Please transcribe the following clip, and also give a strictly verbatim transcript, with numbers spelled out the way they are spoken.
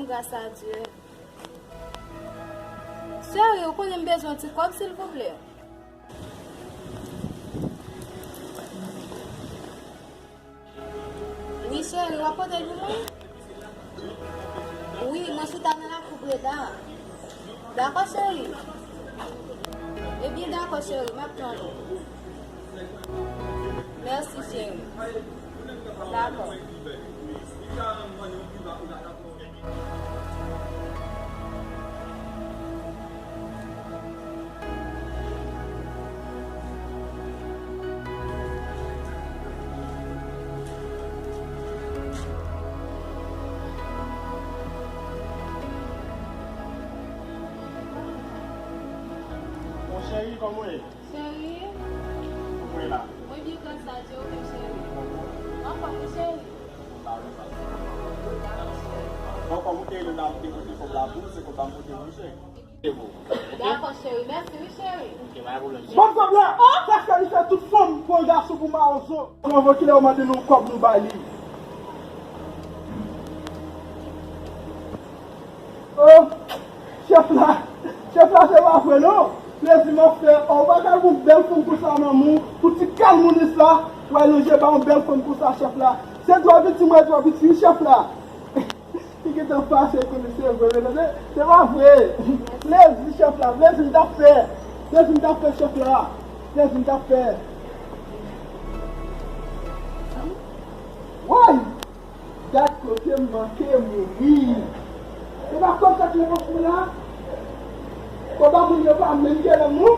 Gras a Dye. Cheri, ou konnen m bezwen yon ti kòb, silvouplè? Wi, cheri, w ap pote l pou mwen? Wi, mwen chita nan lakou Breda. Dakò, cheri. Ebyen, dakò, cheri, m ap tann ou. Mèsi, cheri. Dakò. Mon cheri, kòman w ye? Cheri. Kòman w ye la? Mwen byen, gras a Dye, ou menm, cheri? Anfòm, wi, cheri. Bon, kòm ou te rele la, m te pote kòb la pou ou, se kòb la m pote pou ou, cheri. Dakò, cheri. Mèsi, wi, cheri. Bon, kòb la! Sa fè li fè tout fanm pran gason pou mawozo. Pran vòkilè, ou mande nou kòb nou ba li. Oh, chèf la, chèf la, se pa vre non. Plezi m ap fè, oh, ou pa ka gon bèl fanm konsa, manman, pou ti kal moun sa, w al lonje ba yon bèl fanm konsa, chèf la. Se dwa piti, mwen dwa piti, wi, chèf la. Li gentan pase, konnen se vre, men tande, se pa vre. Plezi, chèf la, plezi m t ap fè. Plezi m t ap fè, chèf la. Plezi m t ap fè. Woy! Gad kote m manke mouri. Se pa konsa k levanjil la? Konba moun yo pa menm gen lanmou?